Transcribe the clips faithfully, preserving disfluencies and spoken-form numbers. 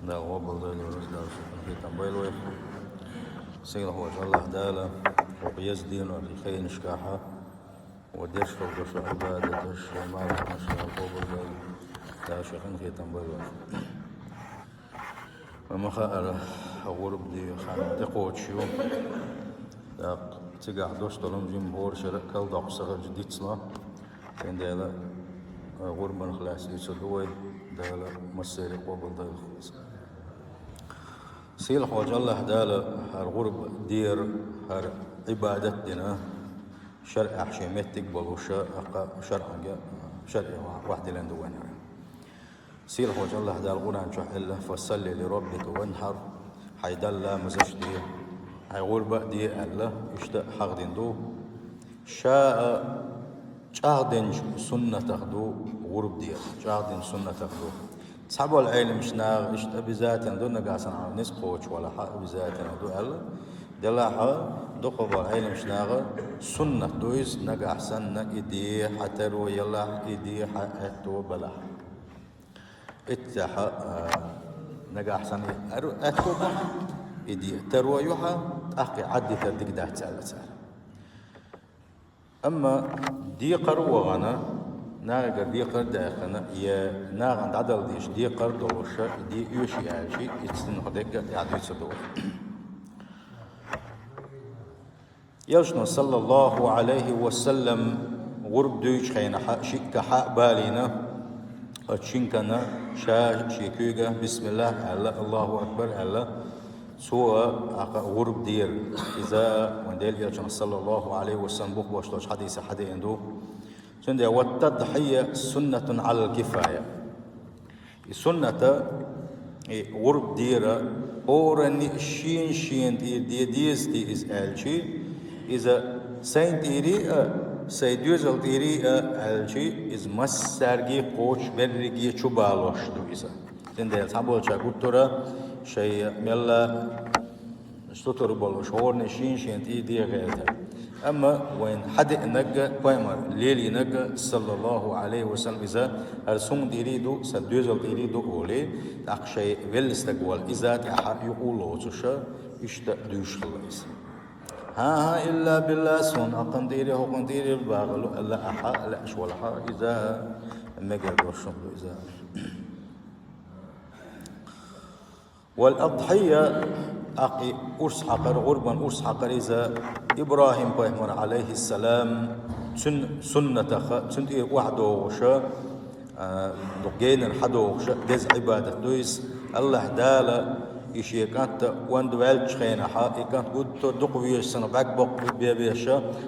Дала къобалдойла вай, Дала шун хетам бойла вай. Сийлахьволчу Аллахь Дала вай еза дийнахь хенашкахь вай деш долу Ӏибадаташ, вай марханаш Дала къобалдойла, Дала шун хетам бойла вай. Вай ма хаара, гӀурба де хан тӀекхочуш ю. ТӀаккха цигахь дош долу жимма хӀора шера кхел доккхуш ца хилча дицло. Цундела гӀурбанах лаьцна дуьйцур ду вай, Дала массеран а къобалдойла. Сийлахьволчу Аллахь Дала хӀара гӀурба дер, хӀара Ӏибадат дина, шарӀехь шен меттиг болуш, тӀаккха шарӀанга, шарӀе вахдилина ду вайна хӀара. Сийлахьволчу Аллахь Дала Къуръан чохь аьлла: «Фасалли ли роббика ванхьар», хьайн Далла ламазаш де, хьайн гӀурба а де аьлла, иштта хьахдина ду. Ша а чӀагӀдинчу суннатах ду гӀурба дер, чӀагӀдинчу суннатах ду. Цхьаболу Ӏеламчу наха иштта обязательно ду, нагахь санна хьан ницкъ кхочуш валахь а обязательно ду аьлла. Делахь а дукхахболу Ӏеламчу наха суннат ду иза, нагахь санна и де, хьан таро елахь, и де, хьан аьтто белахь. Иттехь, а, нагахь санна и ар-, аьтто бахь, и де таро юьхь, тӀаккха и Ӏаддитар дика дац аьлла цара. Амма декхар а вахана, нахагара декхар а даьккхина, я нахана дӀадала дезаш декхар а долуш, и де оьший аьлчи, и цунах дерг а тӀаьхьа дуьйцур ду вай. Элчано, саллаллаху Ӏалайхи ва саллам, гӀурба дуьйчу хенахь шиъ кахь а балийна, оцу шина кана ша шен куьйга бисмиллахӀ аьлла, Аллаху акбар аьлла, цо а, тӀаккха гӀурба дера. Иза вайн Делан Элчанах, саллаллаху Ӏалайхи ва саллам, бух беш долчу хьадисехь хьадеана ду. Цундела: «Ват-тадхьия суннатун Ӏалал кифая». И сунната, и гӀурба дера, хӀоранна а шена-шена тӀера де деза те иза аьлчи, иза сайн тӀера а, сайн доьзал тӀера а аьлчи, иза массаьрга а кхочуш, берриге а чубалош ду иза. Цундела цхьаболчара гуттара шайн мелла сутара болуш, хӀоранна а шена-шена тӀера де гӀерта. Амма вайна хьадеанарг, пайхамара лелийнарг, саллаллаху Ӏалайхи ва саллам, иза: «ХӀара суна тӀера а ду, сан доьзал тӀера а ду», – олий, тӀаккха шайн велла стаг валахь, иза тӀаьхьа юкъа а лоцуш, иштта дуьйцуш хилла иза. «ХӀан-хӀа, илла билла, суна хӀокхунна тӀера, хӀокхунна тӀера бахалу», – аьлла, ахьа лаьаш валахь а, иза мегар долуш хӀума ду иза. Вал-адхьия, тӀаккха и урс хьакхар, гӀурбан урс хьакхар иза ИбрахӀим-пайхамар, Ӏалайхиссалам, цуьнан суннатах, цуьнан тӀера охьадогӀуш, а, дукха генара хьадогӀуш деза Ӏибадат ду иза. Аллахь Дала и шен кӀант онда ваьллачу хенахь, и кӀант гуттар а дукха везаш санна бӀаьрг боккха бен безаш,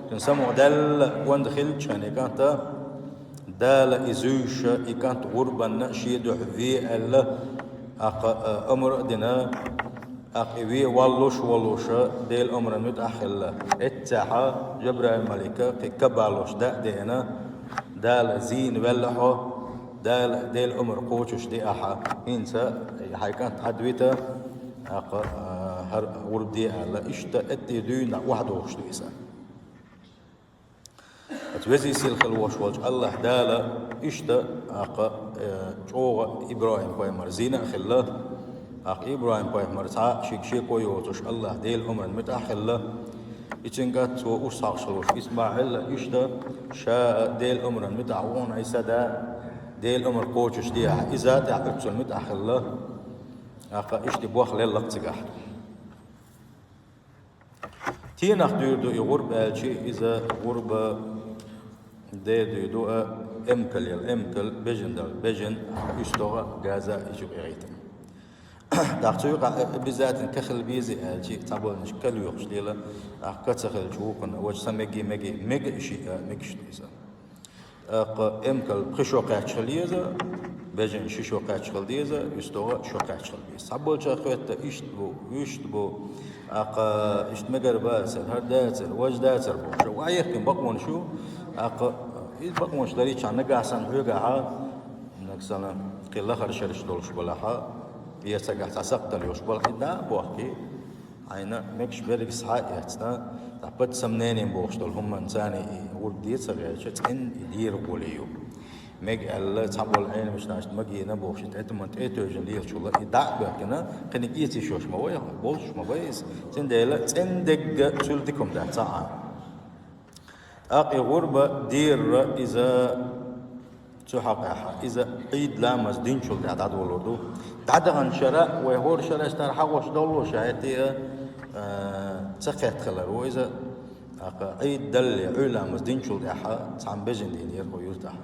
цуьнан самукъадаьлла онда хиллачу хенахь и кӀант, Дала и зуьйш, и кӀант гӀурбанна шен дуьхьа ве аьлла, тӀаккха, а, омра а дина, тӀаккха и ве валлуш а волуш, Делан омрана муьтӀахь а хилла. Эццехь Жабраил-малик кхин кабалош дӀа а деана, Дала зийна ваьлла хьо, Дала, Делан омра кхочуш де ахьа, хӀинца хьайн кӀант Ӏадвита, тӀаккха, а, хӀара гӀурба де аьлла, иштта эттий дуьйна охьадогӀуш ду иза. Оцу везий-сийлахь хила волуш волчу Аллахь Дала иштта, тӀаккха, э, чӀогӀа ИбрахӀим-пайхамар зийна а хилла, тӀаккха ИбрахӀим-пайхамар цхьа а шеко йоцуш Аллахь Делан омрана муьтӀахь а хилла. И цуьнга цо урс хьакхаш хилла волуш ИсмаӀил а иштта ша а Делан омрана муьтӀахь ву хьуна, хьайн са да, Делан омра кхочуш де ахьа, иза тӀаьхьа оццул муьтӀахь хилла, тӀаккха иштта бохлеллакх цигахь. Тенах дуьйр ду и гӀурба аьлчи, иза гӀурба де дуьйр ду а, эмкал яла, эмкал, бежан дала бежан, уьстагӀа, газа а, и чу къегӀийтина. ТӀаккха цу юкъахь обязательно ка хила безий аьлчи, цхьаболнаш ка лоьхуш дела, тӀаккха ка ца хилча вукхунна, вачу са меги, меги, мега шиъ а, мегаш ду иза. ТӀаккха эмкал пхи шо кхаьчча хила еза, бежан ши шо кхаьчча хила деза, уьстагӀа шо кхаьчча хила беза. Цхьаболчара хоьтту, иштта бу, вуьшта бу, тӀаккха иштта мегар бацара, хӀара дацара, важа дацара бохуш. Вай яхкина бакъонаш ю, тӀаккха иза бакъонаш даричхьана нагахь санна хьоьгахьа, нагахь санна кхин лахара шераш долуш балахьа, я цигахь цхьа сакхтал йолуш балахь, и да а бохкий. Хьайна мегаш берриг схьа а эцна, ткъа под сомнением бохуш долу хӀуманца и гӀурба де ца гӀертча, цӀена и дера гӀоле ю. Мега аьлла, цхьаболу Ӏеламнаха магийна бохуш, и тӀе туман тӀе а тевжина лелачул, и дӀа а баьхкина, кхиниг эца йиш йолуш ма вай, болуш ма вай иза. Цундела цӀена дерг цуьнан дика хӀума дац, ца Ӏа. ТӀаккха и гӀурба дерар иза цу хьокъехь, иза Ӏийд ламаз динчул тӀаьхьа дӀадолур ду. ДӀадаханчу шарахь а, вай хӀора шарахь а тӀара хьахош доллуш а, хӀетте а, а, ца кхетта хилар ву иза. ТӀаккха Ӏийд далале, Ӏуьйламаз динчул тӀаьхьа цхьамма бежана дийнера хӀокху юьртахь.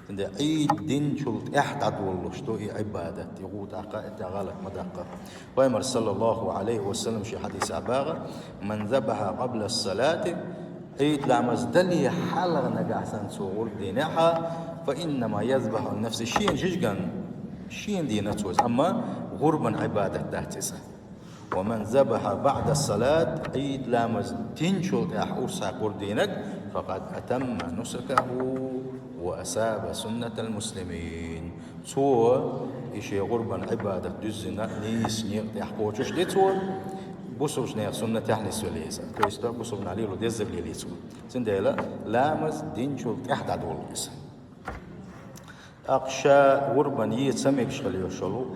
Цундела Ӏийд динчул тӀаьхьа дӀадолуш ду и Ӏибадат, и гӀу тӀаккха, и тӀе гӀалат ма даккха. Пайхамар, саллаллаху Ӏалайхи ва саллам, шен хьадисехь баха: «Ман забахьа къабла ссалати», Ӏийд ламаз дале хьалха нагахь санна цо гӀурба дийнехь, «фа иннама язбахьу ли нафсихи», шена жижиган, шена дийна цо иза, амма гӀурбан Ӏибадат дац иза. «Ва ман забахьа баӀда ссалат», Ӏийд ламаз динчул тӀаьхьа урс хьаькхна гӀурба дийнарг, «факъад атамма нусукаху ва асаба суннатал муслимин». Цо и шен гӀурбан Ӏибадат дуьззина нийса некъа тӀехь кхочуш ду цо, бусулбанехан суннатехь нисвелла иза. То есть бусулбанех лело деззарг лели цо. Цундела ламаз динчул тӀаьхьа дӀадолу иза. ТӀаккха ша гӀурбан е ца мегаш хила йиш йолу,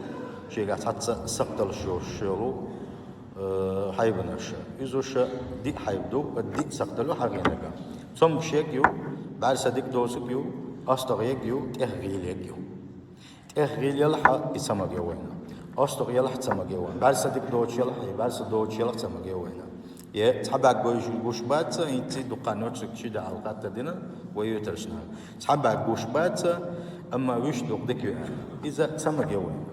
шегахь цхьацца сакхталш йолуш йолу, э, хьайбанаш. Иза ша диъ хьайба ду, диъ сакхталла ю хьан гӀийнарг. Цомгуш ерг ю, бӀаьрса дика доцург ю, остагӀа ерг ю, тӀех гӀийла ерг ю. ТӀех гӀийла елахь, и ца магийна вайна. ОстагӀа елахь, ца магийна вайна. БӀаьрса дика доцуш елахь, и бӀаьрса доцуш елахь, ца магийна вайна. Е цхьа бӀаьрг гуш, гуш бац, хӀинца дукха ночуьг ши даьӀал хатта дина, вай юьртарчу наха. Цхьа бӀаьрг гуш бац, амма вуьш дукха дика ю аьлла. Иза ца магийна вайна.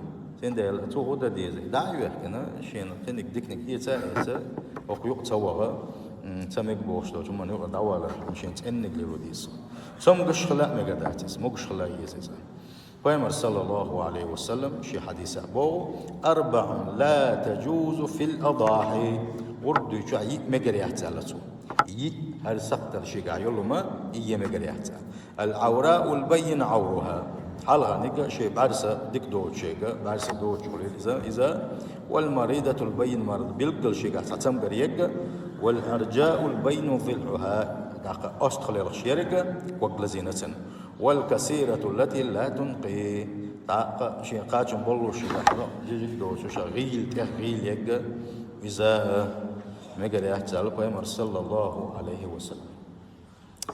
Цундела цо хӀун дан деза? ДӀа а вехкина, шена кхиниг диканиг эца а эца, хӀокху юкъа ца ваха, м, ца мега бохуш долчу хӀуманна юкъара дӀавалар, шена цӀенниг лело деза. Цомгуш хила а мегар дац иза, могуш хила а еза иза. Пайхамар, саллаллаху Ӏалайхи ва саллам, шен хьадисехь боху: «Арбаъун ла тажузу фил адахьи». ГӀурба дуьйчохь йиъ мегар яц аьлла цо. Йиъ, хӀара сакхталла шегахь йолу хӀума, и е мегар яц аьлла. «Ал-Ӏавраул баййина Ӏавруха». Хьалханиг шен бӀаьрса дика доцуш ерг, бӀаьрса доцуш хуьлийла иза, иза. «Вал маридатул баййина марад», билггал шегахь цхьа цамгар ерг. «Вал Ӏаржаул баййина зилъуха», тӀаккха остагӀа лелхаш ерг, ког лазийна цуьнан. «Вал касирату ллати ла тункъи». ТӀаккха шен кхачам боллуш ю, жижиг доцуш, гӀийла, тӀех гӀийла ерг, иза мегар яц аьлла Пайхамар, саллаллаху Ӏалайхи ва саллам.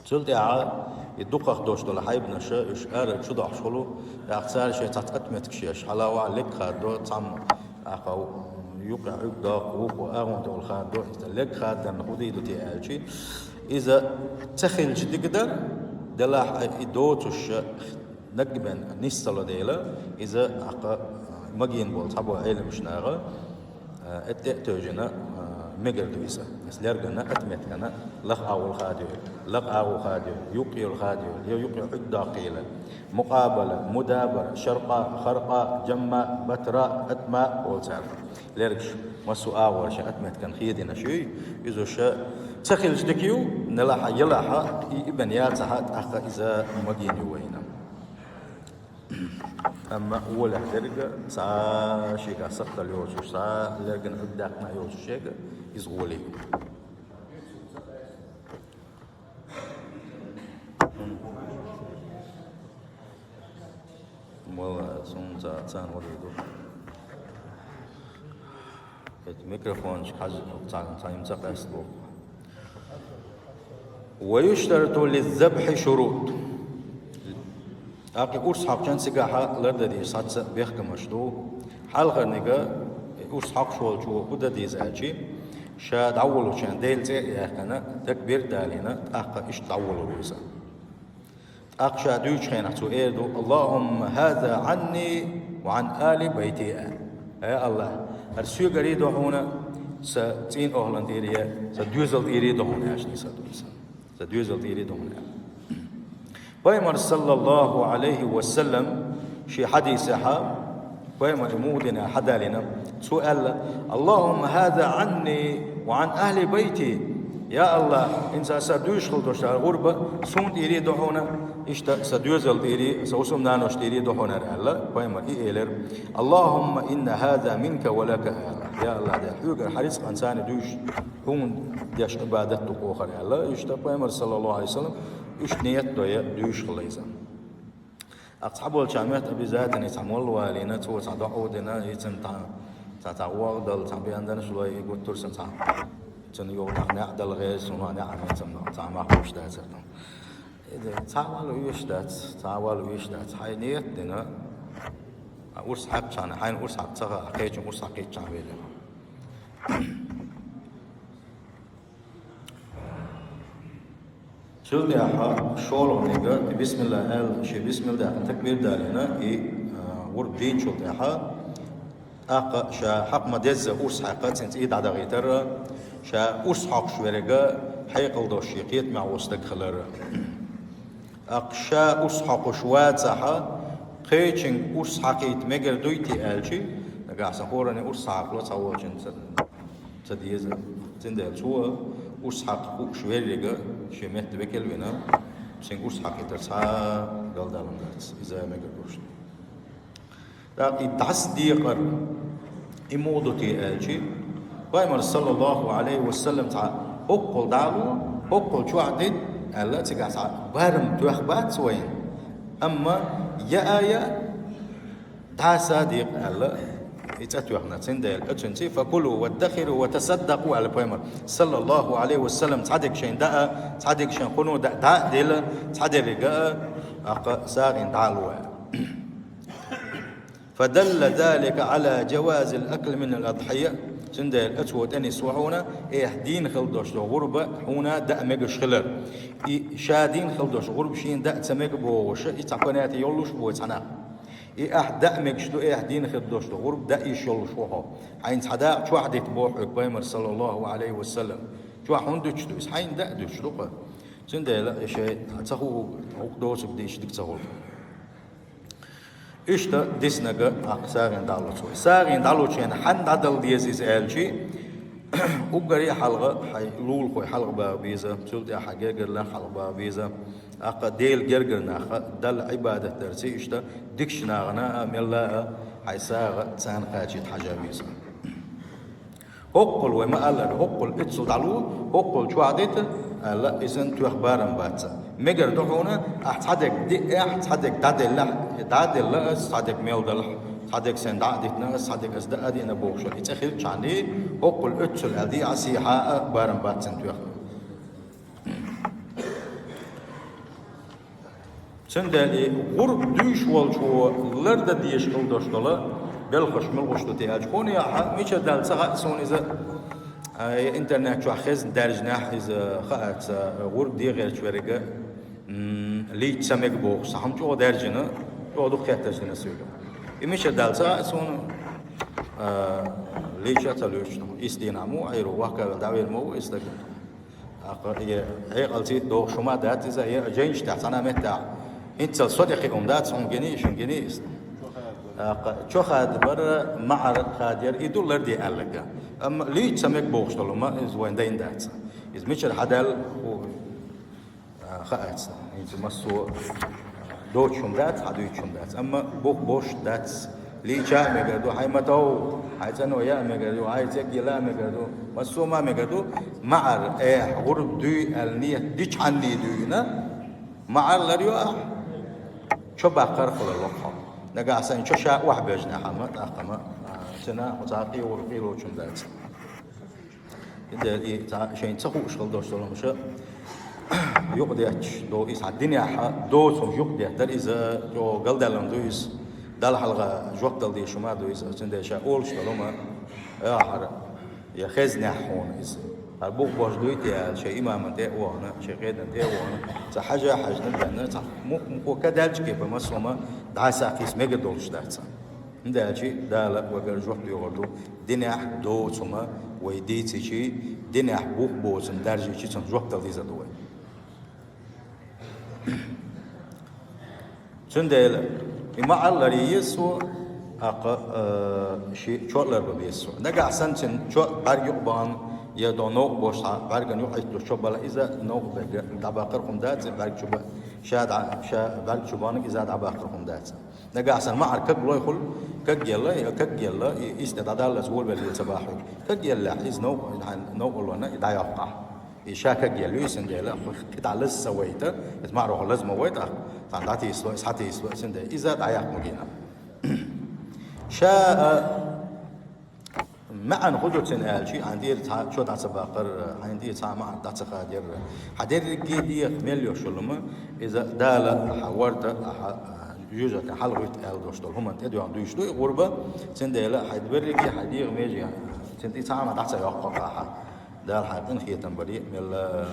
Цул тӀаьхьа и дукхах долуш долу хьайбанаш, уьш ара чу дохьуш хуьлу, тӀаккха цара шайн цхьацца отметкаш еш, хьала а ваха лерг хаддо, цхьамма тӀаккха юкъа Ӏуьрг доккху, вукхо агӀонта олу хаддо, иза лерг хаддарна хӀун дийр ду те аьлчи, иза ца хилча дика дара, делахь и доцуш наггабен нис ца ло дела, иза тӀаккха магийна болу цхьаболу Ӏеламчу наха, э, тӀе а тевжина, э, мегар ду иза. Иза лергана, отметкана, лаха агӀор хадайо, лаха агӀор хадайо, юккъе йолу хадайо, я юккъе Ӏуьрг доккхийла. Мукъабала, мудабара, шаркъа, харкъа, джамма, батра, атма олу цара. Лергаш массо а агӀор шен отметкана хедийнарш ю, иза ша ца хилча дика ю, делахь, елахь, и, и бен яцахь, тӀаккха иза магийна ю вайна. Амма гӀолехь дерг цхьа шегахь сакхталла йоцуш, цхьа лергана Ӏуьрг даьккхина йоцуш ерг, иза гӀоле ю. Вала, суна ца-, царна гӀо дийр ду. Эта микрофончик хьажа, цхьа, цхьа йимца къаьста боху. «Ва юштарту лиззабхьи шурут». ТӀаккха урс хьокхучунна цигахь лардан деза цхьацца бехкамаш ду. Хьалхарниг, урс хьокхуш волчо хӀун дан деза аьлчи, ша дӀаволучунна Делан цӀе а яьккхина, дагаберг а далийна, тӀаккха иштта дӀаволур ву иза. ТӀаккха ша дуьйцучу хенахь цо эр ду: «Аллахумма хаза Ӏанни ва Ӏан али байти», – аьлла. «Ай Аллах, хӀара соьгара а ду хьуна, сан цӀийнан охӀлан тӀера а, сан доьзал тӀера а ду хьуна», – аьлла, нийса ду иза. Сан доьзал тӀера а ду хьуна аьлла. Пайхамар, саллаллаху Ӏалайхи ва саллам, шен хьадисехь, Пайхамар и муха дина хьадалийна, цо аьлла: «Аллахумма хаза Ӏанни ва Ӏан ахли байти». Я Аллах, хӀинца сан дуьйцуш хила долуш долу гӀурба суна тӀера а ду хьуна, иштта сан доьзал тӀера а, сан хӀусамнаношна тӀера а ду хьуна аьлла, Пайхамар и элира: «Аллахумма инна хаза минка ва лака», – аьлла. Я Аллах, хьоьгара хьан рицкъан царна дуьйцуш, хьуна деш Ӏибадат ду кху хӀара аьлла. Иштта Пайхамар, саллаллаху Ӏалайхи ва саллам, иштта ният дой дуьйцуш хилла иза. ТӀаккха цхьаболча метта обязательно цхьа молла валийна, цо цхьа доӀа дина, и цунна цхьа, цхьа, цхьа гӀогӀ дала, цхьа бен дана шулой, и гуттар сан цхьа. Цунна йолу тӀаккха неӀ дала гӀерта, суна неӀ а меца, цхьа мах гуш дацара там. И де, цхьа вала веш дац, цхьа вала веш дац. Хьайн ниет дина, а урс хьаькхчахьана, хьайна урс хьакха ца хаьа, кхечун урс хьакхийччахьана велира. Цул тӀаьхьа шолгӀаниг, бисмилла аьлла, шен бисмилла даьккхина, такбир далийна, и, а, гӀурба дийначул тӀаьхьа, тӀаккха ша хьакха ма-дезза урс хьаькха, цуьнан цӀий дӀадахийтар, ша урс хьокхуш верг хьекъал долуш шен кхетамехь волу стаг хилар. ТӀаккха ша урс хьокхуш вацахь, кхечуьнга урс хьакхийта мегар дуй те аьлча, нагахь сан хӀоранна урс хьакхало цхьаволчунна ца, ца деза. Цундела цо урс хьакха хууш веррига шен метта векал вина, цуьнга урс хьакхийтар цхьа галдалам дац, иза мегар долуш. ТӀаккха и дӀасадекъар, и муха ду те аьлча, Пайхамар, саллаллаху Ӏалайхи ва саллам, цхьа хӀоккхул дӀа а ло, хӀоккхул чохь а дитта аьлла, цигахь цхьа барам тоьхна бац вайна. Амма яа а яа, дӀаса а декъа аьлла, и цӀа тоьхна. Цундела оцуьнца: «Факулу ваддахиру ва тасаддакъу», аьлла Пайхамар, саллаллаху Ӏалайхи ва саллам, цхьадерг шайн даа, цхьадерг шайн хуно даа, даа а делла, цхьадеррига а, тӀаккха сагӀина дӀа а ло аьлла. فدل ذلك على جواز الأكل من الأضحية. Цундела оцо тӀе нисво хьуна, айхьа дийна хила долуш долу гӀурба хьуна даа мегаш хилар. И ша дийна хила долуш гӀурба шена даа ца мега бохуш, и цхьа понятие йолуш бу вай цхьанахь. И ахь даа мегаш ду, айхьа дийна хила долуш долу гӀурба даа йиш йолуш ву хьо. Хьайна цхьа дакъа чохь дитта боху хьоьга Пайхамар, саллаллаху Ӏалайхи ва саллам. Чохь хӀунда дуьтуш ду иза? Хьайна даа дуьтуш ду-кх. Цундела и шайн цхьа хуу, хӀокху доцург дийша дика ца хуьлу. Иштта диснарг тӀаккха сагӀина дӀалуш ву. СагӀина дӀалучу хенахь хьанна дӀадала деза иза аьлча, уггаре а хьалха хьайн лулахой хьалха бан беза, цул тӀаьхьа гергарлах хьалха бан беза. ТӀаккха Делан гергара нах Далла Ӏибадат дарца иштта дикачу нахана а, мелла а хьайн сагӀа царна кхачийта хьажа веза. ХӀоккхул вай ма-аллара, хӀоккхул оьццул дӀалу, хӀоккхул чохь дита, аьлла, иза тоьхна барам бац. Мегар ду хьуна, ахь цхьадерг диъехь, цхьадерг дӀаделлехь, дӀа а делла ас, цхьадерг мел далахь, цхьадерг сайн дӀа а дитина ас, цхьадерг ас даа а деана бохуш, и цӀе хилчахьана, хӀоккхул оьццул аьлла, дӀа а, сехьа а барам бац цуьнан тоьхна. Цундела и гӀурба дуьйш волчо лардан дезаш хила долуш долу белхаш муьлхаш ду те аьлча, хӀунда аьлча, мичара даьлла ца хаьа суна иза, а, интернет чохь хезна даьржинехь иза хаац, а, гӀурба де гӀерташ верг, м, лийча ца мега бохуш, цхьа хӀума чӀогӀа даьржина, чӀогӀа дукха хеттарш дина соьга. И мичара даьлла ца хаьа суна, а, лийча а ца лоьцуш, исс дийнахь муха Ӏийр ву, вахкавелла дӀавелла ма ву и стаг. ТӀаккха и хьекъалций дохуш хӀума дац иза, и жайнаш тӀехь цхьана а меттехь. ХӀинццалц со тӀе кхин хӀума дац, хьуна гиний, шуна гиний иза. ТӀаккха чо хадабар, маӀар хадаяр, и ду ларде аьлларг. Амма лийча ца мега бохуш долу хӀума иза вайна дайна дац. Иза мичара хьадаьлла, ху-, а, хаац. ХӀинца массо а доцуш хӀума дац, хьан дуьйцуш хӀума дац. Амма бух бош дац. Лийча а мегар ду, хьайн ма-тов, хьайн цӀано яа а мегар ду, хьайн цӀе гила а мегар ду, массо а ма мегар ду, маӀар, эхь, гӀурба дуй аьлла нийят дичхьанний дуьйна, маӀар лар ю ахь, чо баккхар хилар ло хьо. Нагахь санна чо ша охьабевжина хьан ма, тӀаккха ма, а, цуьнан хьо цхьа къе-, къе лоцуш хӀума дац. Иза и цхьа шайна ца хууш хила долуш долу хӀумаш юкъадетташ долу, иза цхьа динехь доцург юкъадеттар, иза чӀогӀа галдаьлла хӀума ду иза, Далла хьалха жоп дала дезаш хӀума ду иза, цундела ша олуш долу хӀума, я хьара, я хезнехь хьуна иза. ХӀара бух бош дуй те аьлла, шайн имамана тӀе а вахана, шайн кхедан тӀе а вахана, цхьа хьажа а хьаьжна, бенна, цхьа мукъ-, мукъо ка даьлча кепа массо а ма дӀасаккха иза мегар долуш дац. ХӀунда аьлча Дала вайгара жоп доьхур ду, динехь доцу хӀума вай дийцичи, динехь бух боцун даржичи, цунна жоп дала дезар ду вай. Цундела и маӀар лар еза цо, тӀаккха, э, ши чо а ларбан беза цо. Нагахь санна цуьнан чо бӀаьрг юкъа бахана, я до новкъа бош цхьа бӀаьргана юкъа Ӏитталуш чо бала, иза новкъа берг дӀабаккхар хӀума дац, и бӀаьрг чу ба-, ша дӀа-, ша бӀаьрг чу баханиг иза дӀабаккхар хӀума дац. Нагахь санна маӀар каг лой хуьлу, каг елла, я каг елла, и иштта дӀадаллалц волавелла ца бахьа хьоьга. Каг еллехь, иза новкъа-, хьайн новкъа лойна, и дӀайоккхахь. И ша кагъелла ю, цундела хӀу кхидӀа лаза ца вайта, иза маӀарагӀа лаза ма вайта, цхьана дӀатийсало, иза хьатийсало, цундела иза дӀаяккха ма гина. Ша, а, маӀан хӀу ду цун аьлча, хьайна тӀера цхьа чо дӀа ца баккхар, хьайна тӀера цхьа маӀан дӀа ца хадийр, хьа дерриге деха мел йолуш йолу хӀума, иза Дала хьа ворта, хьа, а, жуьжахка хьалагӀовтта аьлла долуш долу хӀуманна тӀедоьгӀна дуьйцуш ду и гӀурба, цундела хьайн дерриге хьайн дегӀан меже, цунна тӀе цхьа а ма дӀа ца йоккху ахьа. Дала хьан къинхетам барий мелла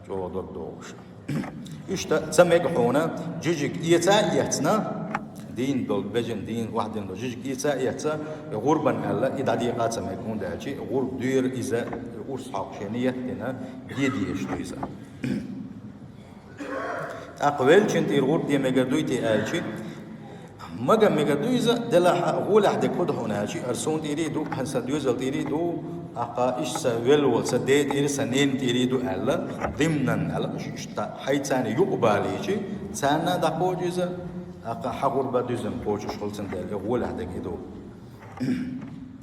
чӀогӀа дог дохуш. Иштта ца мега хьуна, жижиг эца а эцна, дийна долу бежан, дийна охьадина долу жижиг эца а эцна, и гӀурбан аьлла, и дӀадекъа а ца мега, хӀунда аьлча и гӀурба дера иза, и урс хьокху шен ният дина, де дезаш ду иза. ТӀаккха веллачун тӀера гӀурба де мегар дуй те аьлча, мага мегар ду иза, делахь а гӀолехь дерг хӀу ду хьуна аьлча, хӀара суна тӀера а ду, хӀара сан доьзал тӀера а ду, тӀаккха иштта сан велла волу сан ден тӀера а, сан ненан тӀера а ду аьлла, димнан аьлла, иштта хьайца царна юкъа балийча, царна а дӀакхочу иза, тӀаккха хьан гӀурба дуьззина кхочуш хуьлу, цундела и гӀолехь дерг и ду.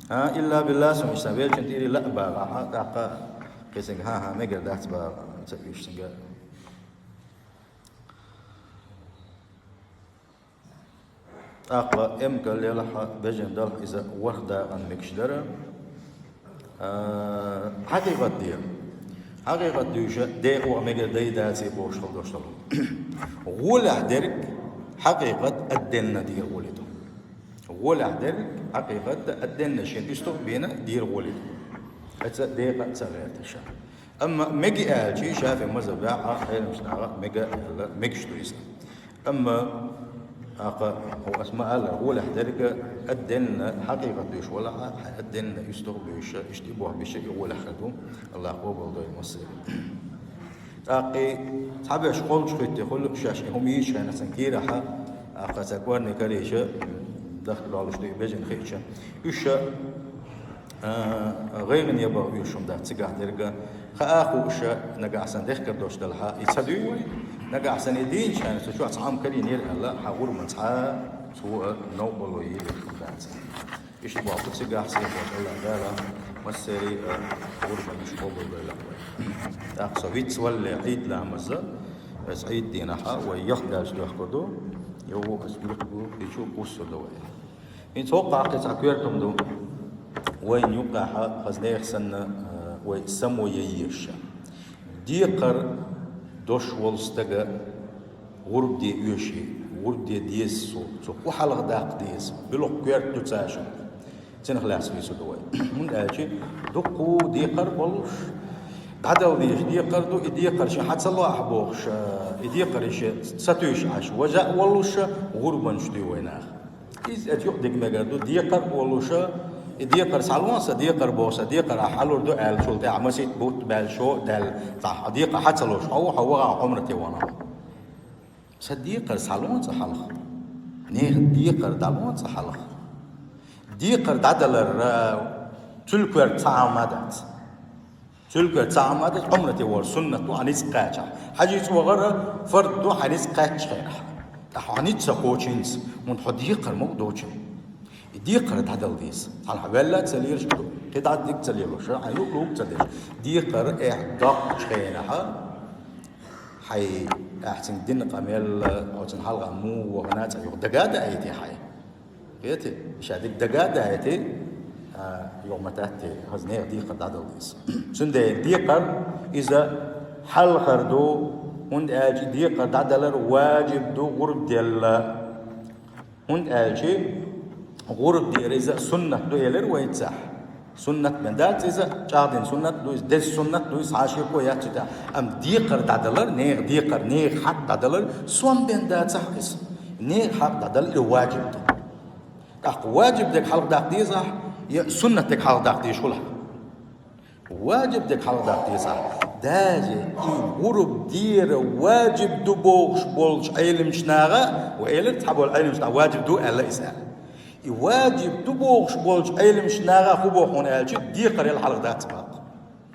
А, илла билла, суна иштта веллачун тӀера а ла а багӀахь, тӀаккха кхин цуьнга, хӀан-хӀа, мегар дац бахьа, ца уьш цуьнга. ТӀаккха эмкал елахь, бежан далахь, иза ворхӀ дакъана мегаш дара. А, хьакъикъат дера. Хьакъикъат дуьйша декъо мегар дай, даций бохуш хила долуш долу. ГӀолехь дерг хьакъикъат отдельно дера гӀоли ду. ГӀолехь дерг хьакъикъат отдельно шен уьстагӀ а бина дера гӀоли ду. Эца декъа а ца гӀерта ша. Амма мега аьлча, ШафиӀи мазхӀабехь а, Ӏеламчу наха мега аьлла, мегаш ду иза. Амма, акха, хӀу ас ма-аллара, гӀолехь дерг отдельно хьакъикъат дуьйш валахь, хьайн отдельно уьстагӀ а буьйша, иштта и бохь биша и гӀолехь хир ду, АллахӀа къобалдойла массеран. ТӀаккха и цхьаберш кхоллуш хӀиттий хуьлу шаьш, и хӀума йийшина цхьана кийрахь, акха, цхьа кӀорни карийча, дахка долуш ду и бежана хиъча. Уьш а, гӀайгӀане бан оьшуш хӀума дац цигахь дерг. Хаа хууш, нагахь санна дехкар долуш делахь, и ца дуьй вай? Нагахь санна и дийначарна цу чохь цхьа хӀума карийнера аьлла, хьан гӀурбан цхьа а цо а новкъарло йийр йолуш хӀума дац. Иштта боху цигахь сехьа АллахӀ Дала массеран а гӀурбанаш къобалдойла вай. ТӀаккха со вицвалле Ӏийд ламаза, аса Ӏийд дийнахь вай ялх даьлча дохкур ду, йову аса гуьрху гу, кхечу кхуссур ду вай. ХӀинца хӀокху хьакхи цхьа коьртам ду. Вайна юккъехь хаза нехан санна, а, вай само ян еза. Декхар долуш волу стага гӀурба де оьший, гӀурба де деза цо, цо хӀун хьалха даккха деза, билггал коьрта ду цаьршимма. Цунах лаьцна вуьйцур ду вай. ХӀунда аьлча дуккха декхар болуш, дӀадала дезаш декхар ду, и декхар шен хьан ца ло ахь бохуш, а, и декхар шен ца туьйсуш Ӏаш, важа а воллуш, гӀурбанаш дуй вай нах. Иза оцу юкъа дика мегар ду, декхар а волуш, и декхар схьалон сан, декхар боху сан, декхар ахь хьалур ду аьлла, цул тӀаьхьа масийтта бутт баьлла, шо а даьлла, цхьа декхар хьан ца луш, хьо ву, хьо вахана Ӏумрате вахана. Сан декхар схьалон сан хьалха. Нехан декхар дӀалон сан хьалха. Декхар дӀадалар, а, цуьнан коьрта цхьа хӀума дац. Цуьнан коьрта цхьа хӀума дац, Ӏумрате вахар суннат ду хьан ницкъ кхачахь. ХьаьжцӀа вахар фард ду хьан ницкъ кхаьчча хенахь. ТӀаккха хьо ницкъ ца кхочу хӀинца, хӀунда хьо декхар ма ву доцуш. И декхар дӀадала деза. Цхьана хьо ваьлла а ца лелаш, кхин дӀа дика ца лелош, хьан юкъ луг а ца деш. Декхар эхь доккхучу хенахь, хьайн, ахь цуьнга дина къамел, хьо цуьнан хьалха муха вахана а цӀа юха дага а даийти хьайн. Кхетий? Ша дика дага а даийти, а, юха ма татти, хаза нехан декхар дӀадала деза. Цундела декхар иза хьалхара ду, хӀунда аьлча декхар дӀадалар важиб ду гӀурба делла. ХӀунда аьлча гӀурба дера иза суннат ду элира вайцахь. Суннат бен дац иза, чӀагӀдина суннат ду иза, деза суннат ду иза, хьан шеко яц цу тӀехь. Амма декхар дӀадалар, нехан декхар, нехан хьакъ дӀадалар сом бен дацахь иза. Нехан хьакъ дӀадалар и важиб ду. ТӀаккха важиб дерг хьалха даккха дезахь, я суннат дерг хьалха даккха дезаш хуьлахь? Важиб дерг хьалха даккха дезахь. Даже и гӀурба дера важиб ду бохуш болчу Ӏеламчу наха, ва элира цхьаболу Ӏеламчу наха важиб ду аьлла иза. И важиб ду бохуш болчу Ӏеламчу наха хӀун боху хьуна аьлча, декхар яла хьалха дац бакъ.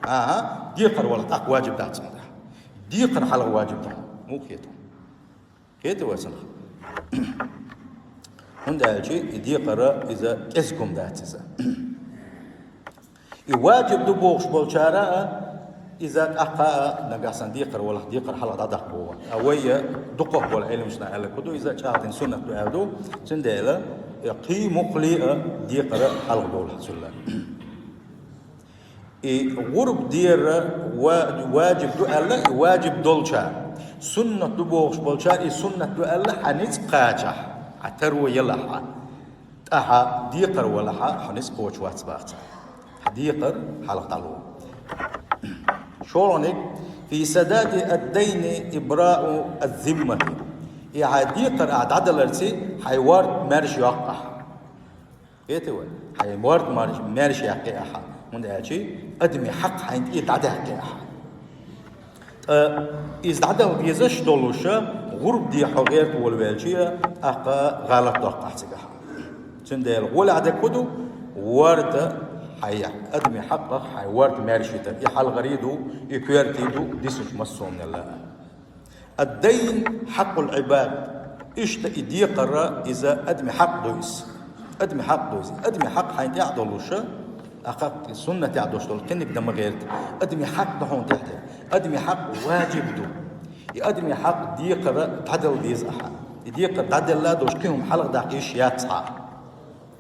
АхӀа, декхар вала тӀаккха важиб дац хьуна. Декхар хьалха важиб ду. Муха хета? Кхета вай санах. ХӀунда аьлча и декхар иза кӀезиг хӀума дац иза. И важиб ду бохуш болчара а, Иза тӀаккха а нагахь санна декхар валахь, декхар хьалха дӀадаккха боху. А вай дукхах болу Ӏеламнаха аьлларг хӀун ду, иза чӀагӀдина суннат ду аьлла ду, цундела кхин мукхале а декхар хьалха долахь цул а. И гӀурба дера ва-, ваджиб ду аьлла, и ваджиб долчара, суннат ду бохуш болчара, и суннат ду аьлла, хьан ницкъ кхачахь, хьан таро елахь, тӀаккха декхар валахь, хьан ницкъ кхочуш вац баха цара. Хьан декхар хьалха дӀало. ШолгӀаниг, фи садади ад-дайни ибрау аз-зиммати. И хьан декхар ахь дӀадаларца хьайн ворта маьрша йоккху ахь. Кхетий вай? Хьайн ворта маьрша, маьрша яьккхи ахьа, хӀунда аьлча адамийн хьакъ хьайна тӀера дӀадаьккхи ахьа. Ткъа иза дӀадала дезаш долуша, гӀурба де хьо гӀерта волавелча, тӀаккха гӀалат доккху ахь цигахь. Цундела гӀолехь дерг хӀун ду? Ворта хьайн, адамийн хьакъах хьайн ворта маьрша йитар. И хьалхара ду, и коьрта ду, дисинчу массо а хӀуманал а. Ад-дайн хьакъул Ӏибад. Иштта и декхар, иза адамийн хьакъ ду иза. Адамийн хьакъ ду иза. Адамийн хьакъ хьайна тӀехь долуша, ахьа суннатехь долуш долу кхиниг дан ма гӀерта. Адамийн хьакъ ду хьуна тӀехь дерг. Адамийн хьакъ ваджиб ду. И адамийн хьакъ декхар дӀадала деза ахьа. И декхар дӀаделла долуш кхин хӀума хьалха даккха йиш яц хьан.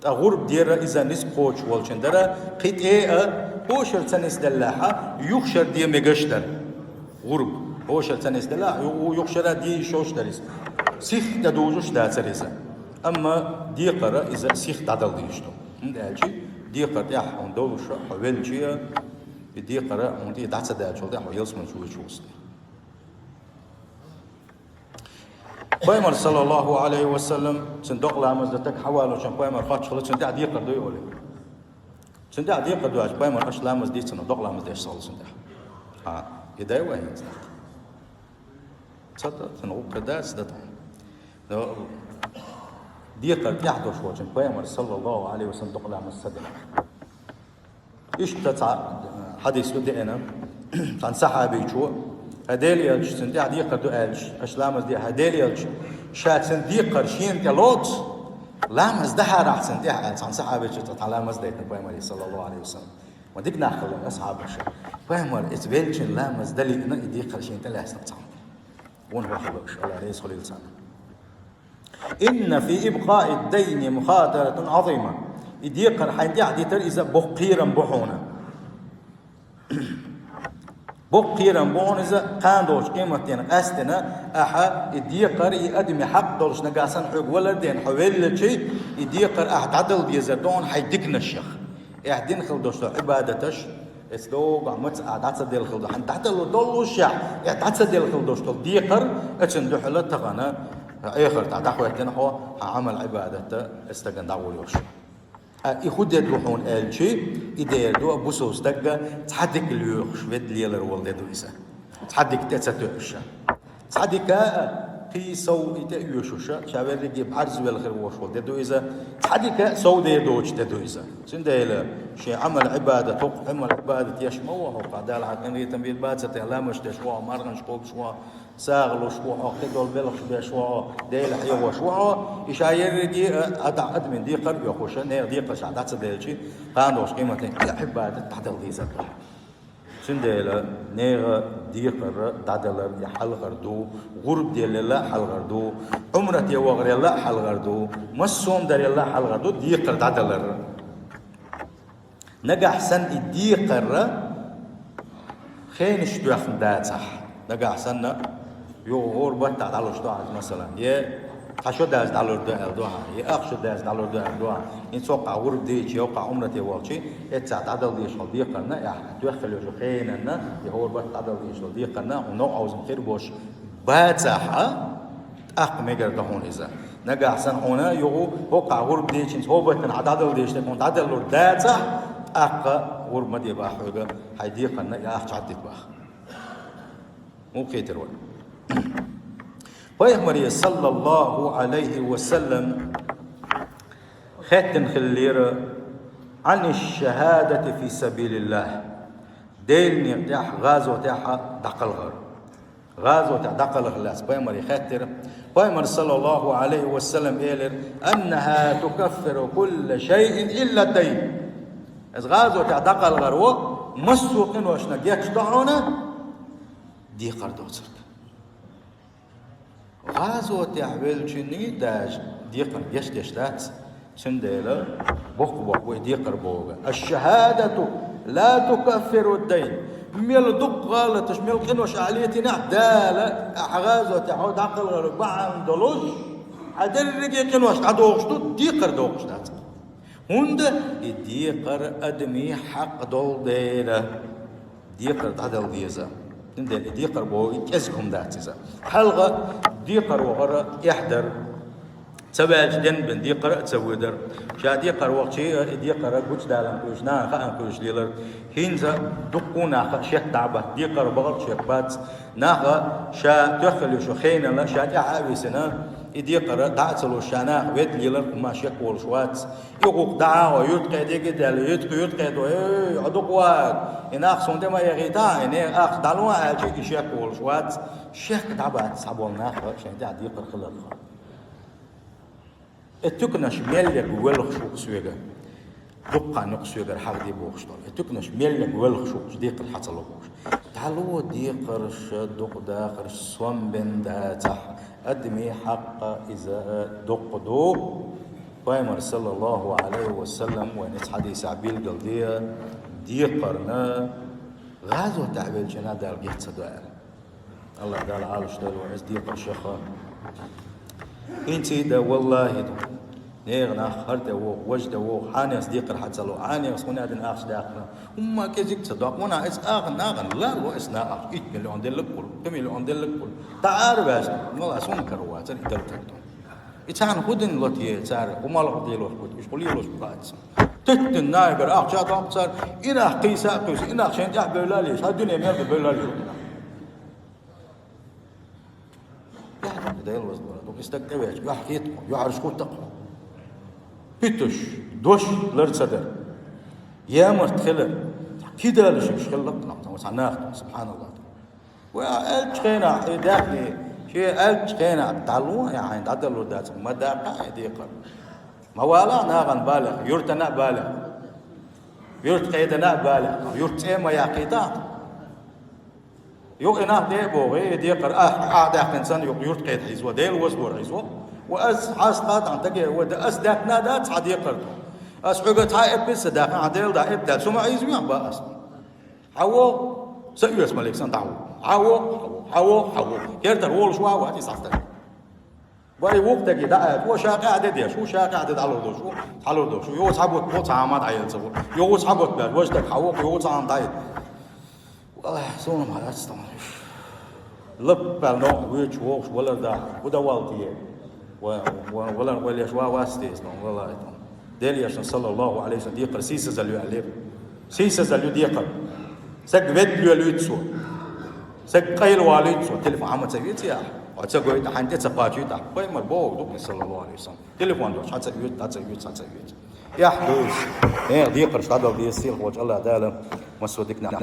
Ткъа гӀурба дера иза ницкъ кхочуш волчун дара, кхин тӀе а, хӀошара ца нисделлехьа, юхашара де мегаш дара. ГӀурба хӀошара ца нисделлехьа, ю-, юхашара де йиш йолуш дара иза. Сих тӀедужуш дацара иза. Амма декхар иза сих дӀадала дезаш ду. ХӀунда аьлча декхар тӀехь хьуна долуша, хьо велча, и декхар хьуна тӀе дӀа ца даьллачул тӀехь хьо ялсамани чу вуьйцуш ву. Пайхамар, саллаллаху алейхи ва саллам, цуьнан докъа ламаз дан стаг хьавалочун пайхамар хоттуш хилла, цуьнан тӀехь декхар дуй олий. Цуьнан тӀехь декхар ду аьлча, пайхамар аша ламаз дийцина, докъа ламаз деш ца хилла цуьнан тӀехь. А, и дай вай хӀинца тӀаккха. Ца та, цуьнан гӀуллакх дац, дан тӀаккха. Но декхар тӀехь долуш волчун пайхамар, саллаллаху алейхи ва саллам, докъа ламаз ца дина. Иштта цхьа хьадис ду деана, цхьана сахьабичо, хьан Дела елча, цуьнан тӀехь декхар ду аьлча, аша ламаз де, хьан Дела елча, ша цуьнан декхар шена тӀе лоцу, ламаз дахьарахь цуьнан тӀехь аьлла, цхьана сахьабичо цхьа ламаз дайтина пайхамаре, саллаллаху алейхи ва саллам. Ма дика нах хилла асхьабаша. Пайхамар, иза велчун ламаз далийна, и декхар шена тӀе лаьцна цхьана. Вон хӀокху лууш, Алла реза хуьлийла царна. Инна фи ибкъаи дайни мухатаратун азима. И декхар хьайн тӀехь дитар иза боккха кхерам бу хьуна. Боккха кхерам бу хьуна иза, кхана долчу къематдийнахь къаьсттина, ахьа и декхар, и адамийн хьакъ долуш нагахь санна хьоьга валар а дина, хьо веллачий, и декхар ахьа дӀадала дезар ду хьуна хьайн диканашех. Ахьа дина хила долуш долу Ӏибадаташ, эцу догахь маца а дӀа ца делла хила ду, хьан дӀадала доллушехь, э, дӀа ца делла хила долуш долу декхар, эцун дуьхьала тахана, эхартахь дӀахӀоьттина хьо, хьан Ӏамал-Ӏибадатта эцу стагана дӀагӀур йолуш. А и хӀун де ду хьуна аьлчи, и дера ду бусалба стагга цхьа дика лоьхуш, ведда лелар волу де ду иза. Цхьа дика тӀе ца тоьуша. Цхьа дика а, кхин сов и тӀе оьшуша, ша верриге бӀарзвелла хир волуш волу де ду иза, цхьа дика а сов дер доцуш де ду иза. Цундела шен Ӏамал-Ӏибадат, хӀокху Ӏамал-Ӏибадат еш ма ву хьо, кху Дала хьан къинхетам бийр бац а тӀе, ламазаш деш ву хьо, марханаш кхобуш ву хьо, сагӀа луш ву хьо, кхидолу белхаш беш ву хьо, Дела хьехош ву хьо, и ша ерриге а, а, адамийн декхар а йохуша, нехан декхарш ахьа дӀа ца делчи, кхана долуш къематдийнахь Ӏибадат дӀадала дезар ду. Цундела нехан декхар дӀадалар и хьалхар ду, гӀурба делларал а хьалхар ду, Ӏумрате вахарал а хьалхар ду, массо а дарал а хьалхар ду декхар дӀадалар. Нагахь санна и декхар хенаш доьхна дацахь, нагахь санна, юха хӀора баттахь дӀалуш ду хьан, масалан, е цхьа шо даьлча дӀалур ду аьлла ду хьан, е ах шо даьлча дӀалур ду аьлла ду хьан. ХӀинца хӀокхахь гӀурба дийчи, хӀокхахь Ӏумрате волчи, эццахь дӀадала дезаш долу декхарна, ахьа тоьхна хила йолчу хенанна, и хӀора баттахь дӀадала дезаш долу декхарна, хьуна новкъа хьовзам хир болуш бацахь, тӀаккха мегар ду хьуна иза. Нагахь санна хьуна юха хӀокхахь гӀурба дийчинца хӀокху баттана хьан дӀадала дезаш дерг хьуна дӀадалур дацахь, тӀаккха гӀурба ма де баха хьоьга, хьайн декхарна и ахча хьаддита баха. Муха кхетар вай? Пайхамаре, саллаллаху алейхи ва саллам, хаьттина хиллера: «Ани шахадати фи сабилиллах». Делан некъа тӀехь, гӀазотехь дӀакхалхар. ГӀазотехь дӀакхалхар лаьцна пайхамаре хаьттира. Пайхамар, саллаллаху алейхи ва саллам, элира: «Аннаха тукаффиру кулла шайин илла дайн». Иза гӀазотехь дӀакхалхар ву, Массо а къиношна гечдо хьона декхар доцург. ГӀазотехь веллачунна даже декхар гечдеш дац, цундела боккха-боккха бу и декхар бохург. Аш-шахӀадату ла тукаффиру ад-дайн. Мел дукха гӀалаташ, мел къинош ахь летийнехь, Дала ахь гӀазотехь хьо дӀакхалхар бахьана долуш, хьан дерриге къинош дӀадохуш ду, декхар дохуш дац. ХӀунда и декхар адамийн хьакъ долу дела, декхар дӀадала деза. Цундела и декхар боху и кӀезиг хӀума дац иза. Хьалха декхар вахара эхь дара. Ца ваьлча денбина декхар а ца воьдара. Ша декхар вахча а, и декхар гучудаларна кхуьйсуш, нахана хаана кхуьйсуш лелара. ХӀинца дуккха а наха шек дӀа а бац, декхар бахарх шек бац. Наха ша тоьхна хилла йолчу хенахь ша тӀаьхьа а висина, и декхар дӀа а ца луш, ша наха ведда леларх хӀума шек волуш вац. И гӀуллакх дӀа а гӀо, юьртахь дегидаьлла, юьртахь, юьртахь до, эй, хьо дукха вагӀа, и нах суна тӀе ма яхийтахьа, и нехан ахча дӀало аьлча, и шек волуш вац, шек дӀа бац цхьаболу нах шайн тӀехь декхар хиларх. И туьканаш мел ерг воьлхуш ву-кх соьга, дуккха хан ю-кх соьгара хьахаде бохуш долу. И туьканаш мел ерг воьлхуш ву-кх, декхар хьан ца ло бохуш. ДӀало декхарш, дукха дахарш, сом бен дацахь, адамийн хьакъ иза доккха ду. Пайхамар, саллаллаху Ӏалайхи ва саллам, вайна цхьа хьадисехь билгалде, декхарна гӀазотехь веллачунна Дала геч ца до аьлла. АллахӀ Дала Ӏалаш дойла вай, иза декхар шаха. ХӀинца а дан, валлахӀи, ду. Нехан нах хӀара тӀе вогӀу, важа тӀе вогӀу, хьанехс декхар хьан ца ло, хьанехс хӀун аьлла ахча даьккхина. ХӀумма кӀезиг ца доккху, вон а иза аха нахана ларло, иза нахана ахча итт миллион делларг хуьлу, пхи миллион делларг хуьлу. ТӀаккха ара ваьлча, валлахӀи, суна кара вацара и дала тардо. И царна хӀун дина ло те цара, хӀун малх делош бу, уьш хӀун лелош бу хаьа царна. Теттина нагахь ахча доккху цара, и нах кхийса а кхуьйсу, и нах шайн тӀехь бевлла а леш, хьан дуьне мел ду бевлла а леш. Дела ваза вара, дукха и стаг тӀевеача, юьхь хета кхо, юьхьӀаьржа хӀутту кхо. Питуш, дош лар ца дара. Ямарт хилар. Кидалуш уьш хилла-кх нах, цхьа нах, субханаллахӀ. Вай аьллачу хенахь, и даьхни, шен аьллачу хенахь, дӀало, я хьайн дӀадалур дац, ма даккха и декхар. Ма вала нахана балехь, юьртана а балехь. Юьрта къедана а балехь, юьрта цӀе а ма яккхийтахь. Юха и нах де а боху, и декхар а, а даьккхина санна, юха юьрта къеда хьийзо, Дела ваза вара хьийзо. Ва ас хьаста хатан таге, ва да ас даьккхина а дац хьан декхар ду. Ас хьоьга цхьа а эппа а ца даьккхина, хьан Дела да эппа даьлла, цу ма хьийза вехьа бан ас. Хьан вогӀу, са оьцу малик санна дӀавогӀу. Хьан вогӀу, хьан вогӀу, хьан вогӀу. Кертара волуш ван вац и схьастаг. Вай вукху таге дӀа а, ву ша къаьхьа де деш, ву ша къаьхьа де дӀалур долуш, ву хьалур долуш, ву йогӀу цхьа бутт, ву цхьа хьама дӀаелла ца ву. ЙогӀу цхьа бутт баьлла, важа стаг хьан ву, йогӀу цхьа хьама дӀаелла. Валлахь, суна ма дац тхуна уьш. Лаппал нохча вуьйцуш вогӀуш валар даха, хӀун дан валла те? Ва-, ва-, валар вай леш ван вац те, валлахь, тхуна. Делан Элчано, саллаллаху Ӏалайхи ва саллам, декхар сийсазалла ю аьллера. Сийсазалла ю декхар. Саг ведда лоьлуьйту цо. Саг къайлавалуьйту цо. Телефон хьан ма ца веций ахь? Хьо ца гойту, хьайн тӀе ца кхачуьйту ахь? Пайхамар боху ду-кх, саллаллаху Ӏалайхи ва саллам. Телефон долуш, хьан ца оьцу, хьан ца оьцу, хьан ца оьцу. Эхь, дуйш. Эхь, декхарш дӀадала деза, сийлахь волчу АллахӀ Дала массо а диканах